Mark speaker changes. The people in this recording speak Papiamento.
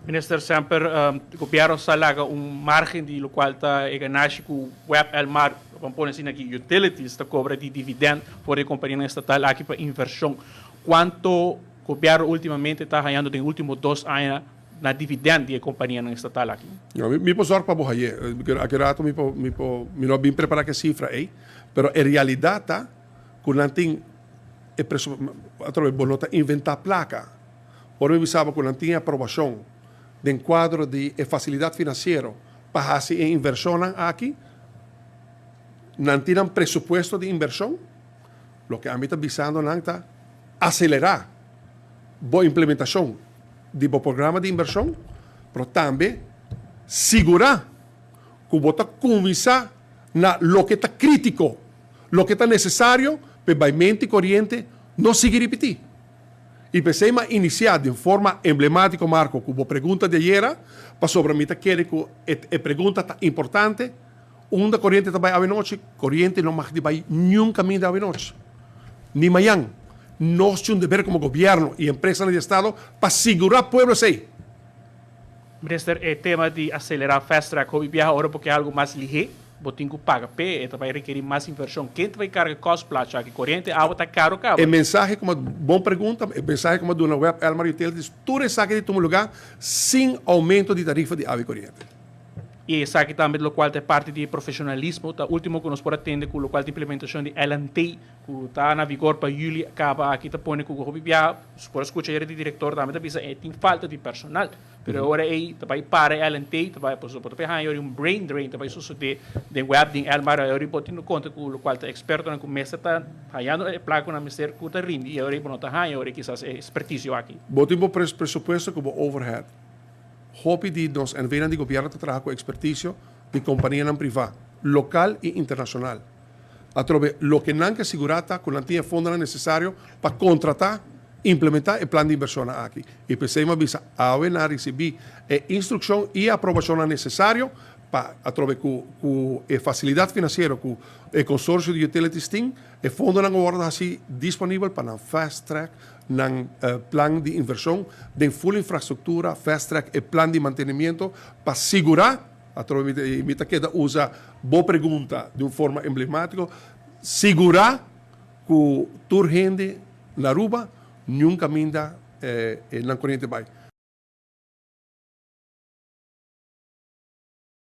Speaker 1: Minister, semper gobierno sa laga un margen di locual ta e ganashi cu web Elmar, ban pone asina aki, utilities ta cobra di dividend for di e companianan estatal aki pa inversion. Cuanto gobierno ultimamente ta hayando den ultimo dos aña na dividend di e companianan estatal aki?
Speaker 2: No, mi por zorg pa bo haye. Aki rato mi por, mi por, mi no a bin prepara cu e cifra ey, pero e realidad ta cu nan tin e presu, atrobe bo no ta inventa placa. Ora mi bisa bo ku nan tin e aprobashon den kuadro di e fasilidat finansiero pa hasi e invershonnan aki, nan tin nan presupuesto di invershon. Loke ami ta bisando nan ta aselerá bo implementashon di bo programa di invershon, pero tambe sigurá ku bo ta kuminsá na loke ta krítiko, loke ta nesesario pa e baimenti koriente no sigui ripití. I p'esei m'a inisiá den forma emblemátiko, Marco, ku bo pregunta di ayera, pasobra mi ta kere ku e e pregunta ta importante, Unda koriente ta bai awenochi? Koriente no mag di bai niun kaminda awenochi, ni mañan. Nos tin un deber komo gobièrnu i empresanan di estado pa sigurá pueblo esei.
Speaker 1: Minister, e tema di aselerá fast track hopi biaha ora bo ke algu mas lihé, bo tin ku paga p'e, e ta bai rekerí mas invershon. Ken ta bai karga kòst placha aki? Koriente, awa ta karo kaba.
Speaker 2: E mensahe ku mi a, bon pregunta, e mensahe ku mi a duna web Elmar Utilities, tur esaki di tuma lugá sin oumento di tarifa di awa i koriente.
Speaker 1: I esaki tambe lokual ta e parti di e profeshonalismo, ta último ku nos por a tende ku lokual ta implementashon di LNT ku ta na vigor pa yüli kaba aki ta pone ku hopi biaha, por a skucha ayera di direktor tambe ta bisa e tin falta di personal. Pero e ora ei ta bai para e LNT, ta bai pasobra bo ta bai haña ori un brain drain ta bai sosodé den web den Elmar, e ora ei bo tin konta ku lokual ta ekspertonan ku mester ta hañando e plaka ku nan mester ku ta rindi i e ora ei bo no ta haña e ora ei kisas e ekspertisio aki.
Speaker 2: Bo tin bo presupuesto ku bo overhead. Hopi di nos NVnan di gobièrnu ta traha ku ekspertisio di kompanianan privá, lokal i internashonal. Atrobe, loke nan ke sigurá ta ku nan tin e fondonan nesesario pa kontratá, implementá e plan di invershonnan aki. I p'esei mi a bisa awe nan a risibí e instrukshon i e aprobashonnan nesesario pa atrobe ku ku e fasilidat finansiero ku e konsorsio di utilities tin, e fondonan a wòrdu hasi disponibel pa nan fast track nan plan di invershon den full infrastruktura, fast track e plan di mantenimiento pa sigurá. Atrobe mi ta keda usa bo pregunta di un forma emblemátiko, sigurá ku tur hende na Aruba niun kaminda nan koriente bai.